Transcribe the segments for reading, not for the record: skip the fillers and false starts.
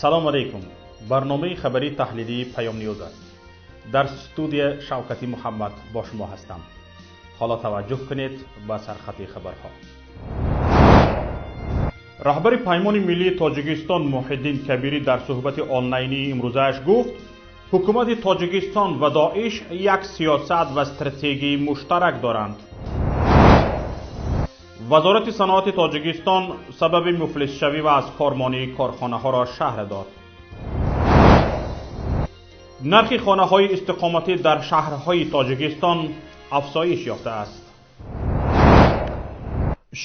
Салом алейкум. Барномаи хабарии таҳлилии Паём Ньюз аст. Дар студия Шавкати Муҳаммад бо шумо ҳастам. Ҳоло таваҷҷӯҳ кунед ба сархати хабарҳо. Раҳбари Паймони миллии Тоҷикистон Муҳиддин Кабирӣ дар суҳбати онлайнии имрӯзааш гуфт, ҳукумати Тоҷикистон ва Доиш як сиёсат ва стратегияи муштарак доранд. Вазорати саноати Тоҷикистон сабаби муфлисшавӣ ва аз кормонии корхонаҳоро шарҳ дод. Нархи хонаҳои истиқоматӣ дар шаҳрҳои Тоҷикистон афзоиш ёфтааст.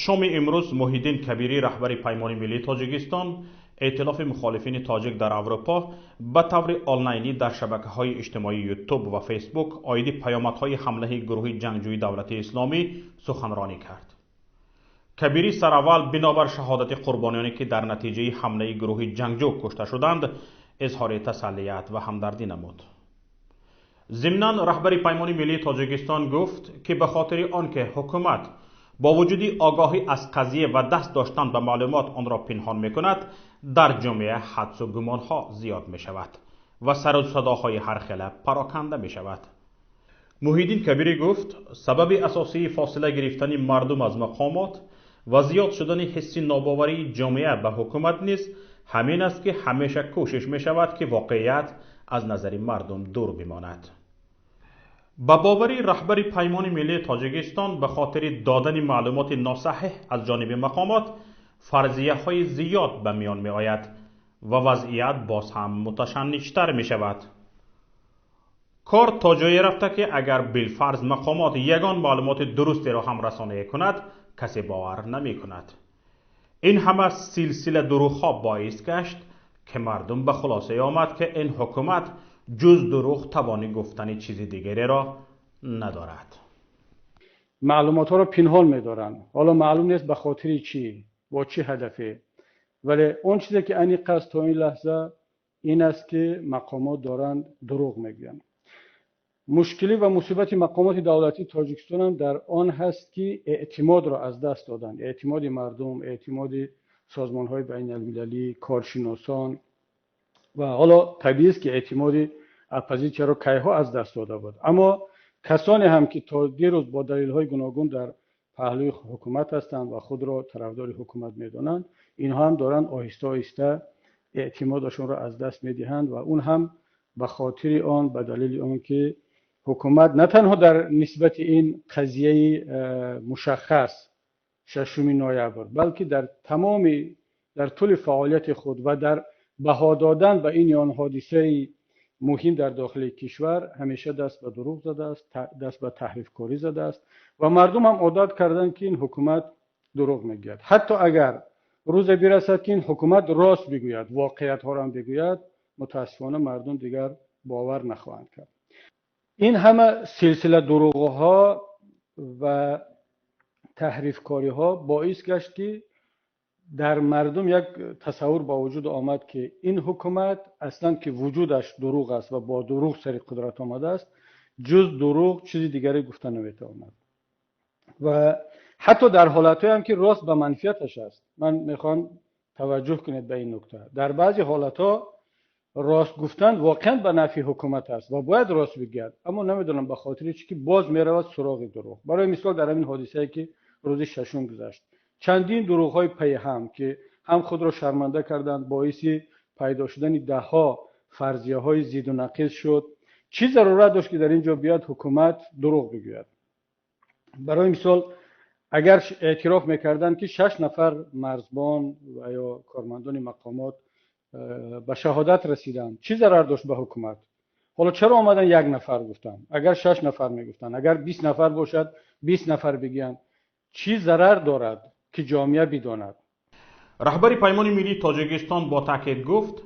Шоми имрӯз Муҳиддин Кабирӣ, раҳбари Паймони миллии Тоҷикистон, эътилофи мухолифини тоҷик дар Аврупо, ба таври онлайнӣ дар шабакаҳои иҷтимоии Ютуб ва Фейсбук оиди паёмадҳои ҳамлаи гурӯҳи ҷангҷӯи Давлати Исломӣ суханронӣ кард. Кабирӣ сараввал бинобар шаҳодати қурбониёне ки дар натиҷаи ҳамлаи гурӯҳи ҷангҷӯ кушта шуданд, изҳори тасаллият ва ҳамдардӣ намуд. Зимнан раҳбари Паймони миллии Тоҷикистон гуфт, ки ба хотири он ки ҳукумат бо вуҷуди огоҳӣ аз қазия ва даст доштан ба маълумот онро пинҳон мекунад, дар ҷомеа ҳадсу гумонҳо зиёд мешавад ва сару садоҳои ҳархела пароканда мешавад. Муҳиддин Кабирӣ гуфт, сабаби асосии фосила гирифтани мардум аз мақомот ва зиёд шудани ҳисси нобоварии ҷомеа ба ҳукумат низ ҳамин аст, ки ҳамеша кӯшиш мешавад, ки воқеият аз назари мардум дур бимонад. Ба бовари раҳбари Паймони миллии Тоҷикистон, ба хотири додани маълумоти носаҳеҳ аз ҷониби мақомот фарзияҳои зиёд ба миён меояд ва вазъият боз ҳам муташанниҷтар мешавад. Кор то ҷое рафта, ки агар билфарз мақомот ягон маълумоти дурустеро ҳам расонаӣ кунад, касе бовар намекунад. Ин ҳама силсила дурӯғҳо боис гашт, ки мардум ба хулосае омад, ки ин ҳукумат ҷуз дурӯғ тавони гуфтани чизи дигареро надорад. Маълумотҳоро пинҳон медоранд. Ҳоло маълум нест, ба хотири чӣ, бо чӣ ҳадафе, вале он чизе ки аниқ аст то ин лаҳза, ин аст, ки мақомот доранд дурӯғ мегӯянд. Мушкилӣ ва мусибати мақомоти давлатии Тоҷикистон ҳам дар он ҳаст, ки эътимодро аз даст доданд, эътимоди мардум, эътимоди созмонҳои байналмилалӣ, коршиносон. Ва ҳоло табиист, ки эътимоди оппозитсияро кайҳо аз даст дода буд, аммо касоне ҳам ки то дирӯз бо далелҳои гуногун дар паҳлӯи ҳукумат ҳастанд ва худро тарафдори ҳукумат медонанд, инҳо ҳам доранд оҳиста оҳиста эътимодашонро аз даст медиҳанд. Ва он ҳам ба хотири он, ба далели он ки ҳукумат на танҳо дар нисбати ин қазияи мушаххас, 6 ноябр, балки дар тамоми дар тӯли фаъолияти худ ва дар баҳо додан ба ин ё он ҳодисаи муҳим дар дохили кишвар ҳамеша даст ба дурӯғ задааст, даст ба таҳрифкорӣ задааст. Ва мардум ҳам одат карданд, ки ин ҳукумат дурӯғ мегӯяд. Ҳатто агар рӯзе бирасад, ки ин ҳукумат рост бигӯяд, воқеиятҳоро ҳам бигӯяд, мутаассифона, мардум дигар бовар нахоҳанд кард. Ин ҳама силсила дурӯғҳо ва таҳрифкориҳо боис гашт, ки дар мардум як тасаввур ба вуҷуд омад, ки ин ҳукумат аслан ки вуҷудаш дурӯғ аст ва бо дурӯғ сари қудрат омадааст, ҷуз дурӯғ чизи дигаре гуфта наметавонад. Ва ҳатто дар ҳолатҳое ҳам ки рост ба манфиаташ аст, ман мехоҳам таваҷҷӯҳ кунед ба ин нукта, дар баъзе ҳолатҳо рост гуфтан воқеан ба нафъи ҳукумат аст ва бояд рост бигӯяд, аммо намедонам ба хотири чӣ ки боз меравад суроғи дурӯғ. Барои мисол, дар ҳамин ҳодисае, ки рӯзи шашум гузашт, чандин дурӯғҳои пайҳам, ки ҳам худро шарманда карданд, боиси пайдо шудани даҳҳо фарзияҳои зиду нақиз шуд. Чӣ зарурат дошт, ки дар ин ҷо биёяд ҳукумат дурӯғ бигӯяд? Барои мисол, агар эътироф мекарданд, ки шаш нафар марзбон ва ё кормандони мақомот ба шаҳодат расиданд, чӣ зарар дошт ба ҳукумат? Ҳоло чаро омадан як нафар гуфтанд? Агар шаш нафар мегуфтанд, агар 20 нафар бошад, 20 нафар бигӯянд, чӣ зарар дорад, ки ҷомеа бидонад? Раҳбари Паймони миллии Тоҷикистон бо таъкид гуфт,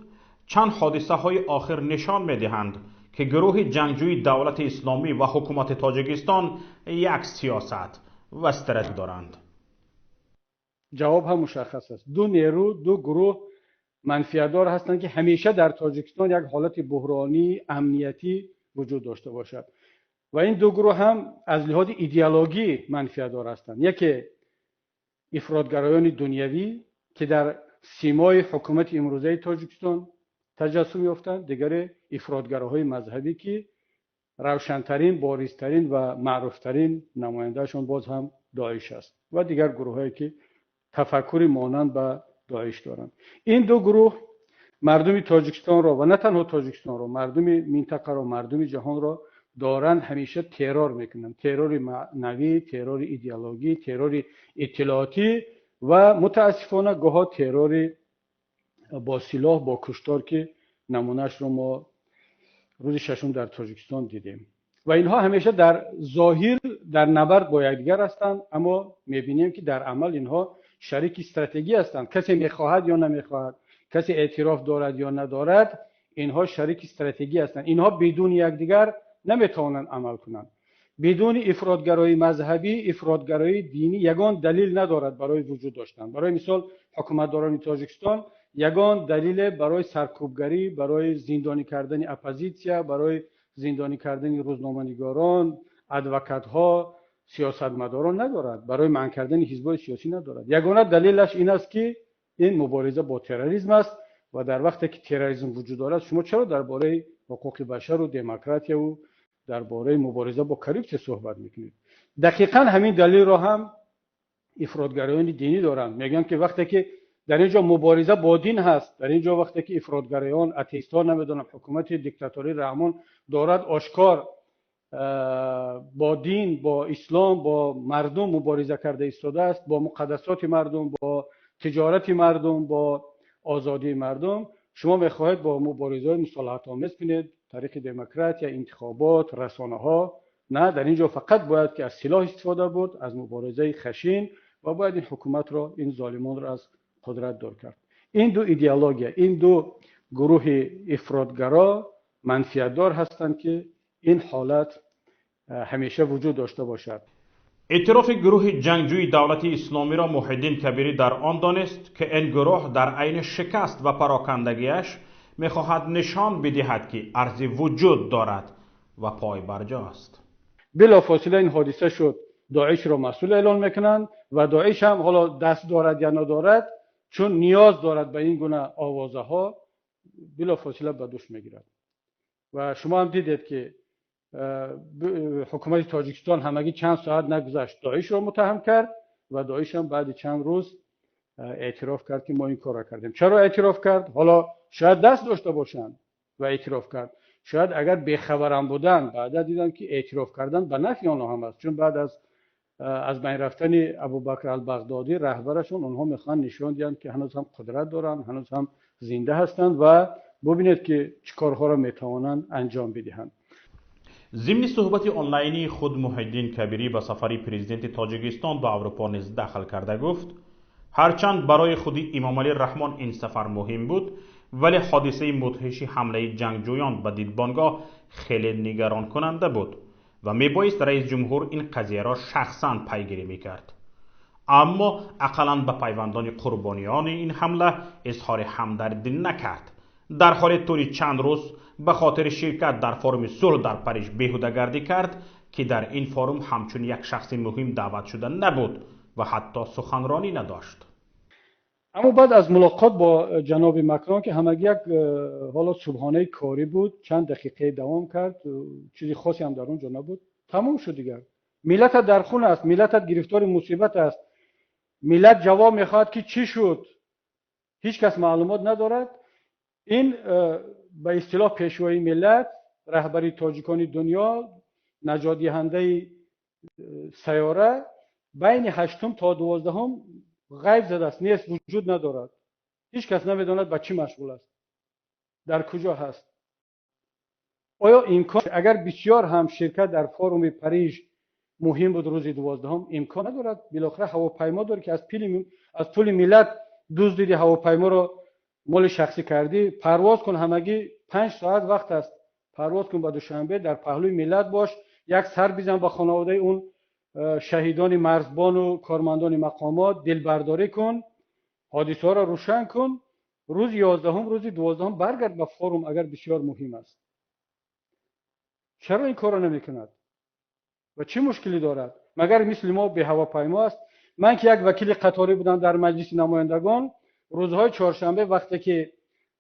чанд ҳодисаҳои охир нишон медиҳанд, ки гурӯҳи ҷангҷӯи Давлати Исломӣ ва ҳукумати Тоҷикистон як сиёсат ва стратегия доранд. Ҷавоб ҳам мушаххас аст. Ду нерӯ, ду гурӯҳ манфиатдор ҳастанд, ки ҳамеша дар Тоҷикистон як ҳолати буҳронии амниятӣ вуҷуд дошта бошад. Ва ин ду гурӯҳ ҳам аз лиҳози идеологӣ манфиатдор ҳастанд. Яке ифротгароёни дунявӣ, ки дар симои ҳукумати имрӯзаи Тоҷикистон таҷассум ёфтанд, дигаре ифротгароҳои мазҳабӣ, ки равшантарин, боризтарин ва маъруфтарин намояндаашон боз ҳам Доиш аст ва дигар гурӯҳҳое ки тафаккури монанд ба Доиш доранд. Ин ду гурӯҳ мардуми Тоҷикистонро ва на танҳо Тоҷикистонро, мардуми минтақаро, мардуми ҷаҳонро доранд ҳамеша террор мекунанд. Террори маънавӣ, террори идеологӣ, террори иттилоотӣ ва мутаассифона гоҳо террори бо силоҳ, бо куштор, ки намунаашро мо рӯзи шашум дар Тоҷикистон дидем. Ва инҳо ҳамеша дар зоҳир дар набард бо якдигар ҳастанд, аммо мебинем, ки дар амал инҳо шарики стратегӣ ҳастанд. Касе мехоҳад ё намехоҳад, касе эътироф дорад ё надорад, инҳо шарики стратегӣ ҳастанд. Инҳо бидуни якдигар наметавонанд амал кунанд. Бидуни ифротгароии мазҳабӣ, ифротгароии динӣ ягон далел надорад барои вуҷуд доштан. Барои мисол, ҳукуматдорони Тоҷикистон ягон далеле барои саркӯбгарӣ, барои зиндонӣ кардани оппозитсия, барои зиндонӣ кардани рӯзноманигорон, адвокатҳо, сиёсатмадорон надорад, барои манъ кардани ҳизбҳои сиёсӣ надорад. Ягона далелаш ин аст, ки ин мубориза бо терроризм аст ва дар вақте ки терроризм вуҷуд дорад, шумо чаро дар бораи ҳуқуқи башару демократияву дар бораи мубориза бо коррупсия суҳбат мекунед? Дақиқан ҳамин далелро ҳам ифротгароёни динӣ доранд. Мегӯянд, ки вақте ки дар ин ҷо мубориза бо дин ҳаст, дар ин ҷо вақте ки ифротгароён, атеистҳо, намедонам, ҳукумати диктатории Раҳмон дорад ошкор бо дин, бо ислом, бо мардум мубориза карда истодааст, бо муқаддасоти мардум, бо тиҷорати мардум, бо озодии мардум, шумо мехоҳед бо муборизаҳои мусолиҳатомез кунед, тариқи демократия, интихобот, расонаҳо. На, дар ин ҷо фақат бояд ки аз силоҳ истифода бурд, аз муборизаи хашин, ва бояд ин ҳукуматро, ин золимонро аз қудрат дур кард. Ин ду идеология, ин ду гурӯҳи ифротгаро манфиатдор ҳастанд, ки ин ҳолат ҳамеша вуҷуд дошта бошад. Эътирофи гурӯҳи ҷангҷӯи Давлати Исломиро Муҳиддин Кабирӣ дар он донист, ки ин гурӯҳ дар айни шикаст ва парокандагиаш мехоҳад нишон бидиҳад, ки арзи вуҷуд дорад ва пойбарҷост. Билофосила ин ҳодиса шуд, Доишро масъул эълон мекунанд ва Доиш ҳам ҳоло даст дорад ё надорад, чун ниёз дорад ба ин гуна овозаҳо, билофосила ба дӯш мегирад. Ва шумо ҳам дидед, ки ҳукумати Тоҷикистон ҳамагӣ чанд соат нагузашт, Доишро муттаҳам кард ва Доиш ҳам баъди чанд рӯз эътироф кард, ки мо ин корро кардем. Чаро эътироф кард? Ҳоло шояд даст дошта бошанд ва эътироф кард. Шояд агар бехабарам буданд, баъда диданд, ки эътироф кардан ба нафъи онҳо ҳам аст, чун баъд аз байн рафтани Абубакр Албағдодӣ, раҳбарашон, онҳо мехоҳанд нишон диҳанд, ки ҳанӯз ҳам қудрат доранд, ҳанӯз ҳам зинда ҳастанд ва бубинед, ки чӣ корҳоро метавонанд анҷом бидиҳанд. Зимни суҳбати онлайнии худ Муҳиддин Кабирӣ ба сафари президенти Тоҷикистон ба Аврупо низ дахл карда гуфт, ҳарчанд барои худи Имомалӣ Раҳмон ин сафар муҳим буд, вале ҳодисаи мудҳиши ҳамлаи ҷангҷӯён ба дидбонгоҳ хеле нигаронкунанда буд ва мебоист раис ҷумҳур ин қазияро шахсан пайгирӣ мекард. Аммо ақаллан ба пайвандони қурбониёни ин ҳамла изҳори ҳамдардӣ накард. Дар ҳоле тӯли чанд рӯз ба хотири ширкат дар форуми сулҳ дар Париж беҳудагардӣ кард, ки дар ин форум ҳамчун як шахси муҳим даъват шуда набуд ва ҳатто суханронӣ надошт. Аммо баъд аз мулоқот бо ҷаноби Макрон, ки ҳамагӣ як ҳоло субҳонаи корӣ буд, чанд дақиқае давом кард, чизи хосе ҳам дар он ҷо набуд, тамом шуд дигар. Миллатат дар хун аст, миллатат гирифтори мусибат аст, миллат ҷавоб мехоҳад, ки чӣ шуд, ҳеҷ кас маълумот надорад. Ин ба истилоҳ пешвои миллат, раҳбари тоҷикони дунё, наҷотдиҳандаи сайёра байни ҳаштум то 12-ум ғайб задааст, нест, вуҷуд надорад. Ҳеҷ кас намедонад ба чӣ машғул аст, дар куҷо ҳаст. Оё имкон, агар бисёр ҳам ширкат дар форуми Париж муҳим буд рӯзи 12-ум, имкон надорад билохира ҳавопаймо дорӣ, ки аз пули миллат дуздиди, ҳавопайморо моли шахсӣ кардӣ, парвоз кун, ҳамагӣ 5 соат вақт аст, парвоз кун ба Душанбе, дар паҳлӯи миллат бош, як сар бизан ба хонаводаи он шаҳидони марзбону кормандони мақомот, дилбардорӣ кун, ҳодисаҳоро рӯшан кун, рӯзи 11-ум, рӯзи 12-ум баргард ба форум, агар бисёр муҳим аст. Чаро ин корро намекунад ва чӣ мушкилӣ дорад? Магар мисли мо беҳавопаймо аст? Ман ки як вакили қаторӣ будам дар Маҷлиси намояндагон, рӯзҳои чоршанбе вақте ки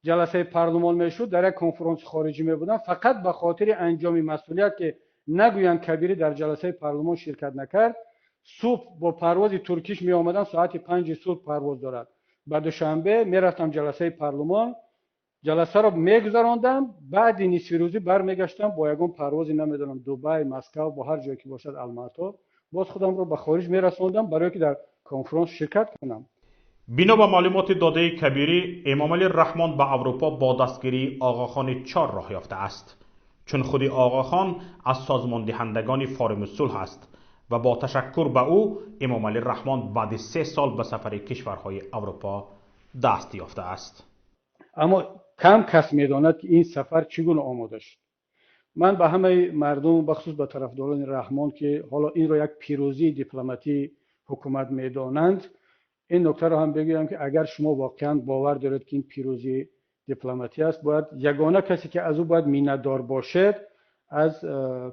ҷаласаи парлумон мешуд, дар як конфронси хориҷӣ мебудам, фақат ба хотири анҷоми масъулият, ки нагӯянд Кабирӣ дар ҷаласаи парлумон ширкат накард, субҳ бо парвози Туркиш меомадам, соати 5 субҳ парвоз дорад, ба Душанбе мерафтам, ҷаласаи парлумон, ҷаласаро мегузарондам, баъди нисфирӯзӣ бармегаштам бо ягон парвози, намедонам, Дубай, Москва, бо ҳар ҷое ки бошад, Алмато, боз худамро ба хориҷ мерасондам, барое ки дар конфронс ширкат кунам. Бино ба маълумоти додаи Кабирӣ, Эмомалӣ Раҳмон ба Аврупо бо дастгирии Оғохони чор роҳ ёфтааст, чун худи Оғохон аз созмондиҳандагони форуми сулҳ аст ва бо ташаккур ба ӯ Эмомалӣ Раҳмон баъди 3 сол ба сафари кишварҳои Аврупо даст ёфтааст. Аммо кам кас медонад, ки ин сафар чӣ гуна омода шуд. Ман ба ҳамаи мардум, бахусус ба тарафдорони Раҳмон, ки ҳоло инро як пирӯзии дипломатии ҳукумат медонанд, ин нуктаро ҳам бигӯям, ки агар шумо воқеан бовар доред, ки ин пирӯзии дипломатӣ аст, бояд ягона касе, ки аз ӯ бояд миннатдор бошед, аз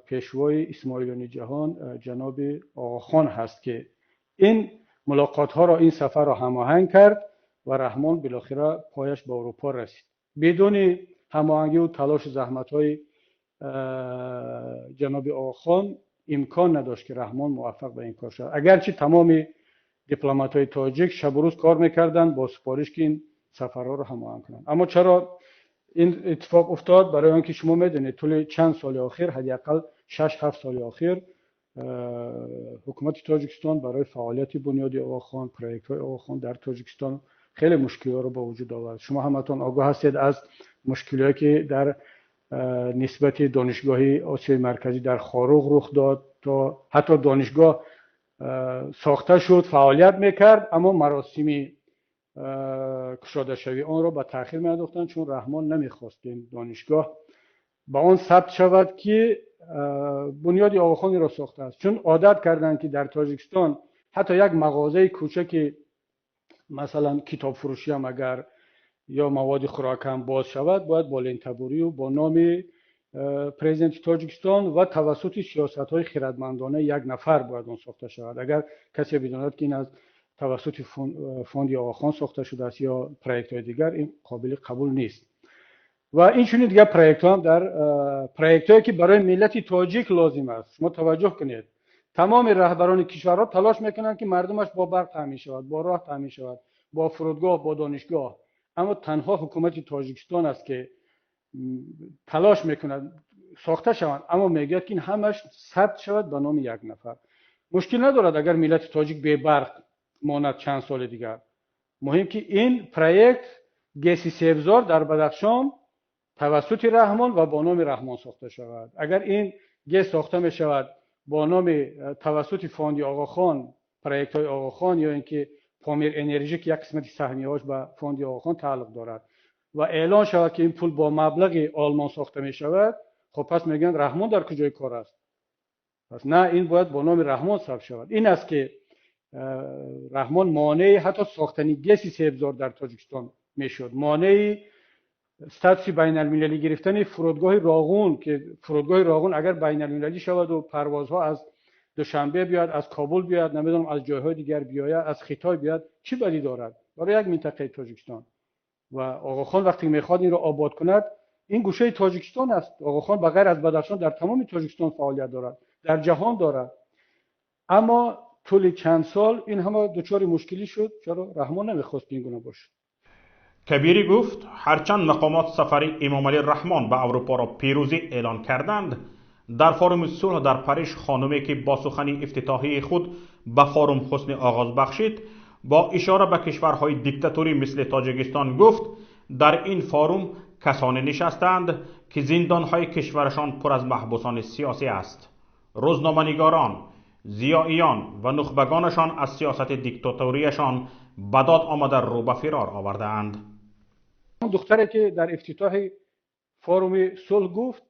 пешвои исмоилони ҷаҳон ҷаноби Оғохон ҳаст, ки ин мулоқотҳоро, ин сафарро ҳамоҳанг кард ва Раҳмон билохира пояш ба Аврупо расид. Бидуни ҳамоҳангиву талошу заҳматҳои ҷаноби Оғохон имкон надошт, ки Раҳмон муваффақ ба ин кор шавад. Агарчи тамоми дипломатҳои тоҷик шабу рӯз кор мекарданд бо супориш, ки ин сафарҳоро ҳамоҳанг кунанд. Аммо чаро ин иттифоқ уфтод? Барои он ки шумо медонед, тӯли чанд соли охир, ҳадди ақал 6-7 соли охир, ҳукумати Тоҷикистон барои фаъолияти бунёди Оғохон, проектҳои Оғохон дар Тоҷикистон хеле мушкилиҳоро ба вуҷуд овард. Шумо ҳаматон огоҳ ҳастед аз мушкилиҳое, ки дар нисбати донишгоҳи Осиёи Марказӣ дар Хоруғ рух дод, то ҳатто донишгоҳ сохта шуд, фаъолият мекард, аммо маросими кушодашавии онро ба таъхир меандохтанд, чун Раҳмон намехост, ки ин донишгоҳ ба он сабт шавад, ки бунёди Оғохонро сохтааст. Чун одат карданд, ки дар Тоҷикистон ҳатто як мағозаи кӯчаки, масалан, китобфурӯшиам агар ё маводи хӯрокам боз шавад, бояд бо лентабурию бо номи президенти Тоҷикистон ва тавассути сиёсатҳои хирадмандонаи як нафар бояд он сохта шавад. Агар касе бидонад, ки ин аз тавассути фонди Оғохон сохта шудааст ё проектҳои дигар, ин қобили қабул нест. Ва инчунин дигар проектҳо ҳам, дар проектҳое, ки барои миллати тоҷик лозим аст. Шумо таваҷҷӯҳ кунед, тамоми раҳбарони кишварҳо талош мекунанд, ки мардумаш бо барқ таъмин шавад, бо роҳ таъмин шавад, бо фурудгоҳ, бо донишгоҳ. Аммо танҳо ҳукумати Тоҷикистон аст, ки талош мекунад сохта шаванд, аммо мегӯяд, ки ин ҳамаш сабт шавад ба номи як нафар. Мушкил надорад, агар миллати тоҷик бебарқ монад чанд соли дигар. Муҳим, ки ин проект ГЭСи Себзор дар Бадахшон тавассути Раҳмон ва бо номи Раҳмон сохта шавад. Агар ин ГЭС сохта мешавад бо номи тавассути фонди Оғохон, проектҳои Оғохон, ё ин ки Помир Энержи, ки як қисмати саҳмияҳош ба фонди Оғохон тааллуқ дорад, ва эълон шавад, ки ин пул бо маблағи Олмон сохта мешавад, хоб, пас мегӯянд, Раҳмон дар куҷои кор аст? Пас на, ин бояд бо номи Раҳмон сабт шавад. Ин аст, ки Раҳмон монеи ҳатто сохтани ГЭСи Себзор дар Тоҷикистон мешуд, монеи статуси байналмилалӣ гирифтани фурудгоҳи Роғун, ки фурудгоҳи Роғун агар байналмилалӣ шаваду парвозҳо аз Душанбе биёяд, аз Кобул биёяд, намедонам, аз ҷойҳои дигар биёяд, аз Хитой биёяд, чӣ бадӣ дорад барои як минтақаи Тоҷикистон? Ва Оғохон вақте мехоҳад инро обод кунад, ин гӯшаи Тоҷикистон аст. Оғохон ба ғайр аз Бадахшон дар тамоми Тоҷикистон фаъолият дорад, дар ҷаҳон дорад. Аммо тӯли чанд сол ин ҳама дучори мушкилӣ шуд. Чаро? Раҳмон намехост, ки ин гуна бошад. Кабирӣ гуфт, ҳарчанд мақомот сафари Эмомалӣ Раҳмон ба Аврупоро пирӯзӣ эълон карданд, дар форуми сулҳ дар Париж хонуме, ки бо сухани ифтитоҳии худ ба форум ҳусни оғоз бахшид, бо ишора ба кишварҳои диктаторӣ мисли Тоҷикистон гуфт, дар ин форум касоне нишастаанд, ки зиндонҳои кишварашон пур аз маҳбусони сиёсӣ аст. Рӯзноманигорон, зиёиён ва нухбагонашон аз сиёсати диктаторияшон ба дод омада рӯ ба фирор овардаанд. Духтаре, ки дар ифтитоҳи форуми сулҳ гуфт,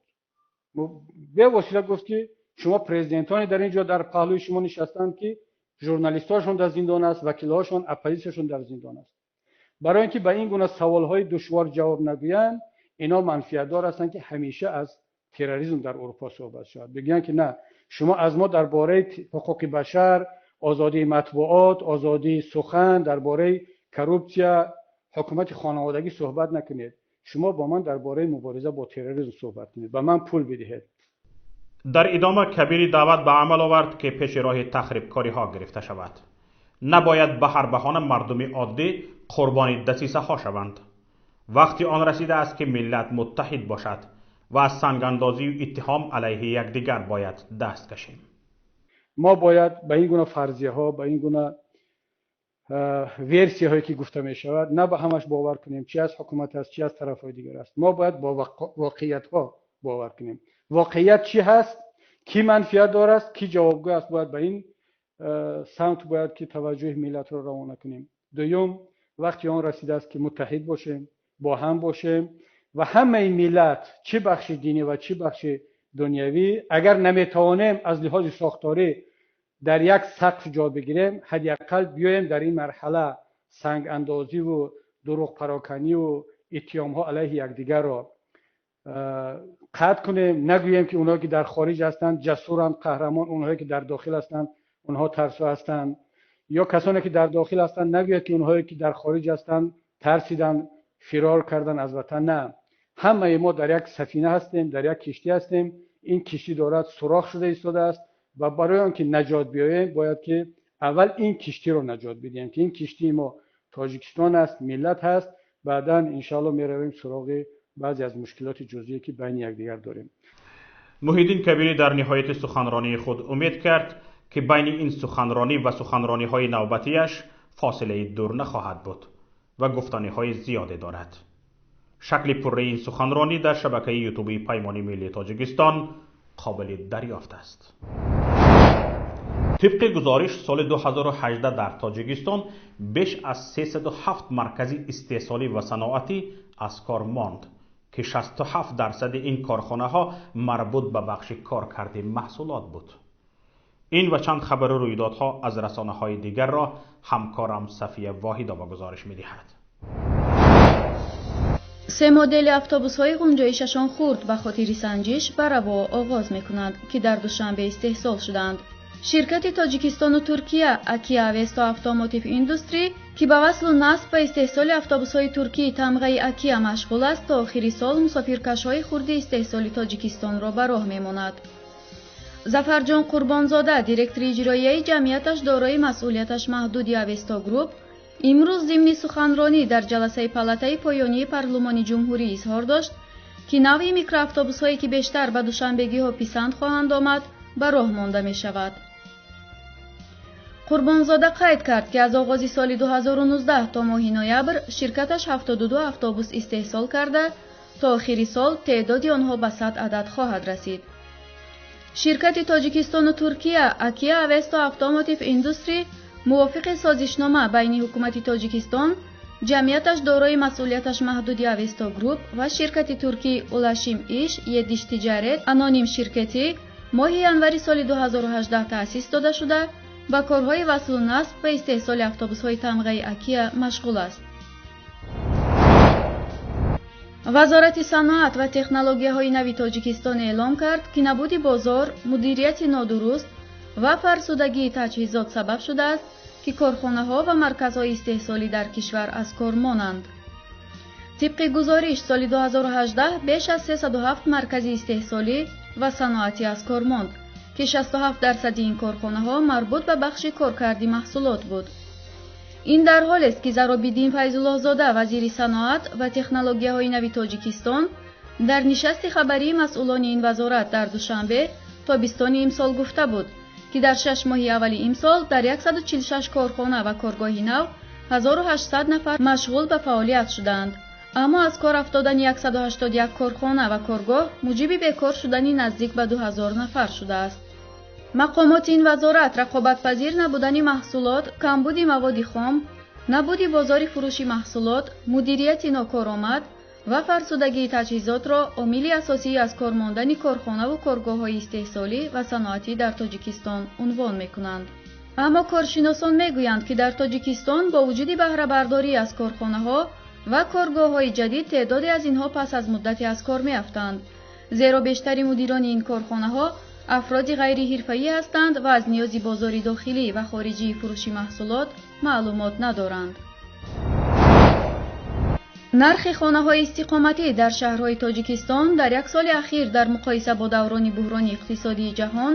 бевосита гуфт, ки шумо президентоне дар ин ҷо дар паҳлӯи шумо нишастанд, ки журналистҳошон дар зиндон аст, вакилҳошон, оппозитсияшон дар зиндон аст. Барои ин ки ба ин гуна саволҳои душвор ҷавоб нагӯянд, ино манфиатдор ҳастанд, ки ҳамеша аз терроризм дар Аврупо суҳбат шавад. Бигӯянд, ки на, шумо аз мо дар бораи ҳуқуқи башар, озодии матбуот, озодии сухан, дар бораи коррупсия, ҳукумати хонаводагӣ суҳбат накунед. Шумо бо ман дар бораи мубориза бо терроризм суҳбат кунед, ба ман пул бидиҳед. Дар идома Кабирӣ даъват ба амал овард, ки пеши роҳи тахрибкориҳо гирифта шавад. Набояд ба ҳар баҳона мардуми оддӣ қурбони дасисаҳо шаванд. Вақти он расидааст, ки миллат муттаҳид бошад ва аз сангандозию иттиҳом алайҳи якдигар бояд даст кашем. Мо бояд ба ин гуна фарзияҳо, ба ин гуна версияҳое ки гуфта мешавад, на ба ҳамаш бовар кунем, чи аз ҳукумат аст, чи аз тарафҳои дигар аст. Мо бояд бо воқеиятҳо бовар кунем. Воқеият чӣ ҳаст, кӣ манфиат дорад, кӣ ҷавобгӯ аст, бояд ба ин самт бояд ки таваҷҷӯҳи миллатро равона кунем. Дуюм, вақти он расидааст, ки муттаҳид бошем, бо ҳам бошем ва ҳамаи миллат, чӣ бахши динӣ ва чӣ бахши дунявӣ, агар наметавонем аз лиҳози сохторӣ дар як сақф ҷо бигирем, ҳадди ақал биёем дар ин марҳала сангандозиву дурӯғпароканиву иттиҳомҳо алайҳи якдигарро қатъ кунем. Нагӯем, ки онҳое ки дар хориҷ ҳастанд ҷасуранд, қаҳрамон, онҳое ки дар дохил ҳастанд онҳо тарсо ҳастанд, ё касоне ки дар дохил ҳастанд нагӯяд, ки онҳое ки дар хориҷ ҳастанд тарсиданд, фирор карданд аз ватан. На, ҳамаи мо дар як сафина ҳастем, дар як киштӣ ҳастем. Ин киштӣ дорад сурох шуда истодааст ва барои он ки наҷот биёем, бояд ки аввал ин киштиро наҷот бидиҳем, ки ин киштии мо Тоҷикистон аст, миллат ҳаст. Баъдан иншоалло меравем суроғи баъзе аз мушкилоти ҷузъие, ки байни якдигар дорем. Муҳиддин Кабирӣ дар ниҳояти суханронии худ умед кард, ки байни ин суханронӣ ва суханрониҳои навбатиаш фосилаи дур нахоҳад буд ва гуфтаниҳои зиёде дорад. Шакли пурраи ин суханронӣ дар шабакаи ютубии Паймони миллии Тоҷикистон қобили дарёфт аст. Тибқи гузориш, соли 2018 дар Тоҷикистон беш аз 307 маркази истеҳсолӣ ва саноатӣ аз кор монд, ки 67% ин корхонаҳо марбут ба бахши коркарди маҳсулот буд. Ин ва чанд хабару рӯйдодҳо аз расонаҳои дигарро ҳамкорам Сафия Воҳидова гузориш медиҳад. Се модели автобусҳои ғунҷоишашон хурд ба хотири санҷиш ба раво оғоз мекунанд, ки дар Душанбе истеҳсол шуданд. Ширкати Тоҷикистону Туркия Акия Авесто Автомотив Индустри, ки ба васлу насб ва истеҳсоли автобусҳои туркии тамғаи Акия машғул аст, то охири сол мусофиркашҳои хурди истеҳсоли Тоҷикистонро ба роҳ мемонад. Зафарҷон Қурбонзода, директори иҷроияи ҷамъияташ дорои масъулияташ маҳдуди Авесто Груп, имрӯз зимни суханронӣ дар ҷаласаи палатаи поёнии парлумони ҷумҳурӣ изҳор дошт, ки навъи микроавтобусҳое, ки бештар ба душанбегиҳо писанд хоҳанд омад, ба роҳ монда мешавад. Қурбонзода қайд кард, ки аз оғози соли 2019 то моҳи ноябр ширкаташ 72 автобус истеҳсол карда, то охири сол теъдоди онҳо ба 100 адад хоҳад расид. Ширкати Тоҷикистону Туркия Акия Авесто Автомотив Индустри мувофиқи созишнома байни ҳукумати Тоҷикистон, ҷамъияташ дорои масъулияташ маҳдуди Авесто Груп ва ширкати туркӣ Улашим Иш Едиш Тиҷарет аноним ширкатӣ моҳи январи соли 2018 таъсис дода шуда, ба корҳои васлу насб ва истеҳсоли автобусҳои тамғаи Акия машғул аст. Вазорати саноат ва технологияҳои нави Тоҷикистон эълом кард, ки набуди бозор, мудирияти нодуруст ва фарсудагии таҷҳизот сабаб шудааст, ки корхонаҳо ва марказҳои истеҳсолӣ дар кишвар аз кор монанд. Тибқи гузориш, соли 2018 беш аз 307 маркази истеҳсолӣ ва саноатӣ аз кор монд, ки 67% ин корхонаҳо марбут ба бахши коркарди маҳсулот буд. Ин дар ҳолест, ки Заробиддин Файзуллоҳзода, вазири саноат ва технологияҳои нави Тоҷикистон, дар нишасти хабарии масъулони ин вазорат дар Душанбе тобистони имсол гуфта буд, ки дар 6 моҳи аввали имсол дар 146 корхона ва коргоҳи нав 1800 нафар машғул ба фаъолият шудаанд. Аммо аз кор афтодани 181 корхона ва коргоҳ муҷиби бекор шудани наздик ба 2000 нафар шудааст. Мақомоти ин вазорат рақобатпазир набудани маҳсулот, камбуди маводи хом, набуди бозори фурӯши маҳсулот, мудирияти нокоромад ва фарсудагии таҷҳизотро омили асосии аз кор мондани корхонаву коргоҳҳои истеҳсолӣ ва саноатӣ дар Тоҷикистон унвон мекунанд. Аммо коршиносон мегӯянд, ки дар Тоҷикистон бо вуҷуди баҳрабардорӣ аз корхонаҳо ва коргоҳҳои ҷадид теъдоде аз инҳо пас аз муддате аз кор меафтанд, зеро бештари мудирони ин корхонаҳо афроди ғайриҳирфаӣ ҳастанд ва аз ниёзи бозори дохилӣ ва хориҷии фурӯши маҳсулот маълумот надоранд. Нархи хонаҳои истиқоматӣ дар шаҳрҳои Тоҷикистон дар як соли ахир дар муқоиса бо даврони буҳрони иқтисодии ҷаҳон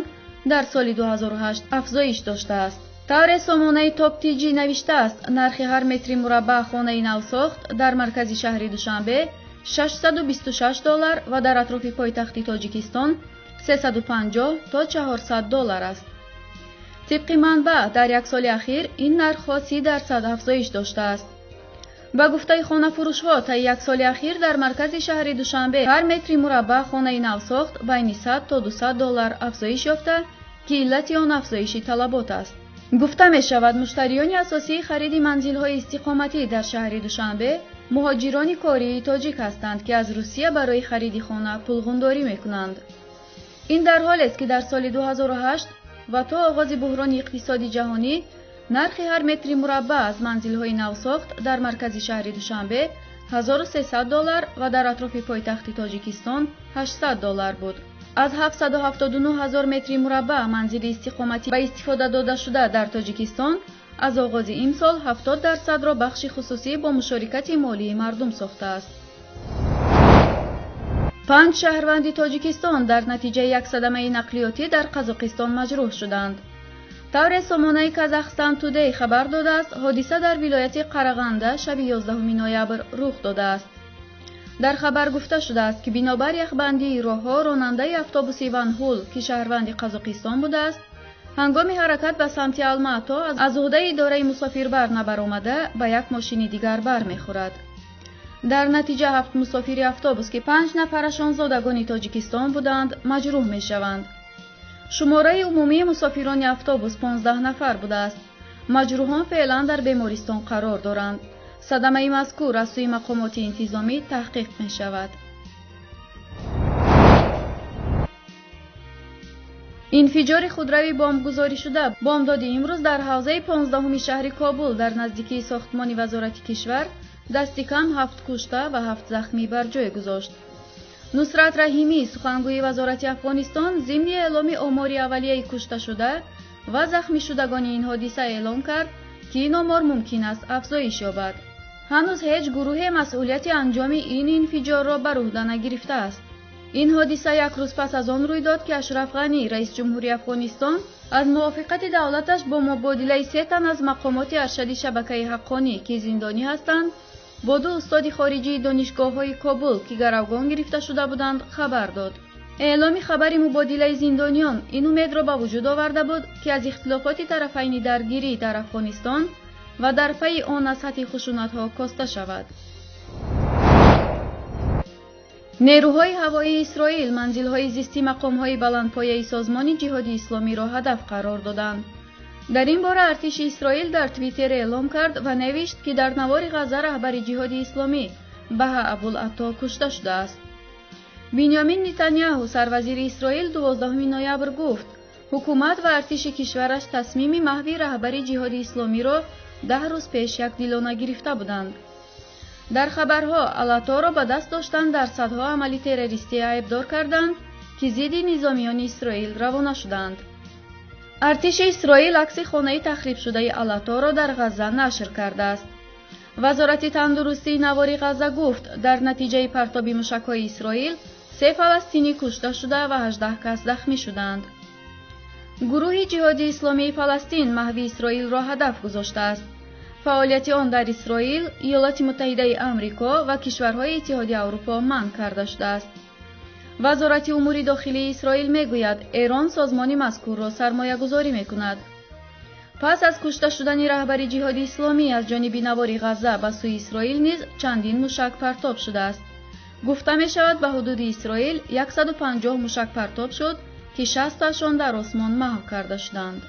дар соли 2008 афзоиш доштааст. Тавре сомонаи Топ ТЖ навиштааст, нархи ҳар метри мураббаъ хонаи навсохт дар маркази шаҳри Душанбе $626 ва дар атрофи пойтахти Тоҷикистон 350 то $400 аст. Тибқи манбаъ, дар як соли ахир ин нархҳо 30% афзоиш доштааст. Ба гуфтаи хонафурӯшҳо, таи як соли ахир дар маркази шаҳри Душанбе ҳар метри мураббаъ хонаи навсохт байни $100 то $200 афзоиш ёфта, ки иллати он афзоиши талабот аст. Гуфта мешавад, муштариёни асосии хариди манзилҳои истиқоматӣ дар шаҳри Душанбе муҳоҷирони кории тоҷик ҳастанд, ки аз Русия барои хариди хона пулғундорӣ мекунанд. Ин дар ҳолест, ки дар соли 2008 ва то оғози буҳрони иқтисоди ҷаҳонӣ нархи ҳар метри мураббаъ аз манзилҳои навсохт дар маркази шаҳри Душанбе $1300 ва дар атрофи пойтахти Тоҷикистон $800 буд. Аз 779 ҳазор метри мураббаъ манзили истиқоматӣ ба истифода додашуда дар Тоҷикистон аз оғози имсол 70%-ро бахши хусусӣ бо мушорикати молии мардум сохтааст. 5 шаҳрванди Тоҷикистон дар натиҷаи як садамаи нақлиётӣ дар Қазоқистон маҷрӯҳ шуданд. Тавре сомонаи Казахстан Тудей хабар додааст, ҳодиса дар вилояти Қарағанда шаби 11 ноябр рух додааст. Дар хабар гуфта шудааст, ки бинобар яхбандии роҳҳо ронандаи автобуси Ванҳул, ки шаҳрванди Қазоқистон будааст, ҳангоми ҳаракат ба самти Алмато аз уҳдаи идораи мусофирбар набаромада ба як мошини дигар бармехӯрад. Дар натиҷа 7 мусофири автобус, ки 5 нафарашон зодагони Тоҷикистон буданд, маҷрӯҳ мешаванд. Шумораи умумии мусофирони автобус 15 нафар будааст. Маҷрӯҳон феълан дар бемористон қарор доранд. Садамаи мазкур аз сӯи мақомоти интизомӣ таҳқиқ мешавад. Инфиҷори худрави бомбгузоришуда бомдоди имрӯз дар ҳавзаи 15-уми шаҳри Кобул дар наздикии сохтмони вазорати кишвар дасти кам 7 кушта ва 7 захмӣ бар ҷой гузошт. Нусрат Раҳимӣ, сухангӯи вазорати Афғонистон, зимни эъломи омори аввалияи кушташуда ва захмишудагони ин ҳодиса эълон кард, ки ин омор мумкин аст афзоиш ёбад. Ҳанӯз ҳеҷ гурӯҳе масъулияти анҷоми ин инфиҷорро бар уҳда нагирифтааст. Ин ҳодиса як рӯз пас аз он рӯй дод, ки Ашраф Ғанӣ, раиси ҷумҳури Афғонистон, аз мувофиқати давлаташ бо мубодилаи 3 тан аз мақомоти аршади шабакаи ҳаққонӣ, ки зиндонӣ ҳастанд, бо 2 устоди хориҷии донишгоҳҳои Кобул, ки гаравгон гирифта шуда буданд, хабар дод. Эъломи хабари мубодилаи зиндониён ин умедро ба вуҷуд оварда буд, ки аз ихтилофоти тарафайни даргирӣ дар Афғонистон ва дар пайи он аз сатҳи хушунатҳо коста шавад. Нерӯҳои ҳавоии Исроил манзилҳои зисти мақомҳои баландпояи созмони ҷиҳоди исломиро ҳадаф қарор доданд. Дар ин бора артиши Исроил дар Твиттер эълом кард ва навишт, ки дар навори Ғазза раҳбари ҷиҳоди исломӣ Баҳа Абулато кушта шудааст. Биньямин Нетаняҳу, сарвазири Исроил, 12 ноябр гуфт, ҳукумат ва артиши кишвараш тасмими маҳви раҳбари ҷиҳоди исломиро 10 рӯз пеш якдилона гирифта буданд. Дар хабарҳо Алаторо ба даст доштан дар садҳо амали террористӣ айбдор карданд, ки зидди низомиёни Исроил равона шуданд. Артиши Исроил акси хонаи тахрибшудаи Алаторо дар Ғазза нашр кардааст. Вазорати тандурустии навори Ғазза гуфт, дар натиҷаи партоби мушакҳои Исроил 3 фаластинӣ кушта шуда ва 18 кас захмӣ шуданд. Гурӯҳи ҷиҳоди исломии Фаластин маҳви Исроилро ҳадаф гузоштааст. Фаъолияти он дар Исроил, Иёлоти Муттаҳидаи Амрико ва кишварҳои Иттиҳоди Аврупо манъ карда шудааст. Вазорати умури дохилии Исроил мегӯяд, Эрон созмони мазкурро сармоягузорӣ мекунад. Пас аз кушта шудани раҳбари ҷиҳоди исломӣ аз ҷониби навори Ғазза ба сӯи Исроил низ чандин мушак партоб шудааст. Гуфта мешавад, ба ҳудуди Исроил 150 мушак партоб шуд, ки 60-ашон дар осмон маҳв карда шуданд.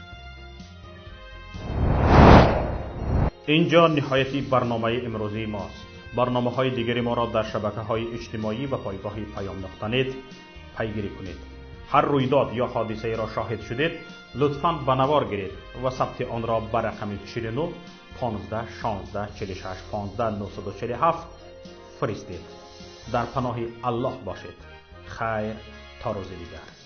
Инҷо ниҳояти барномаи имрӯзии мост. Барномаҳои дигари моро дар шабакаҳои иҷтимоӣ ва пойгоҳи Payam.net пайгирӣ кунед. Ҳар рӯйдод ё ҳодисаеро шоҳид шудед, лутфан ба навор гиред ва сабти онро ба рақами 49 15 16 46 15 947 фиристед. Дар паноҳи Аллоҳ бошед. Хайр то рӯзи дигар.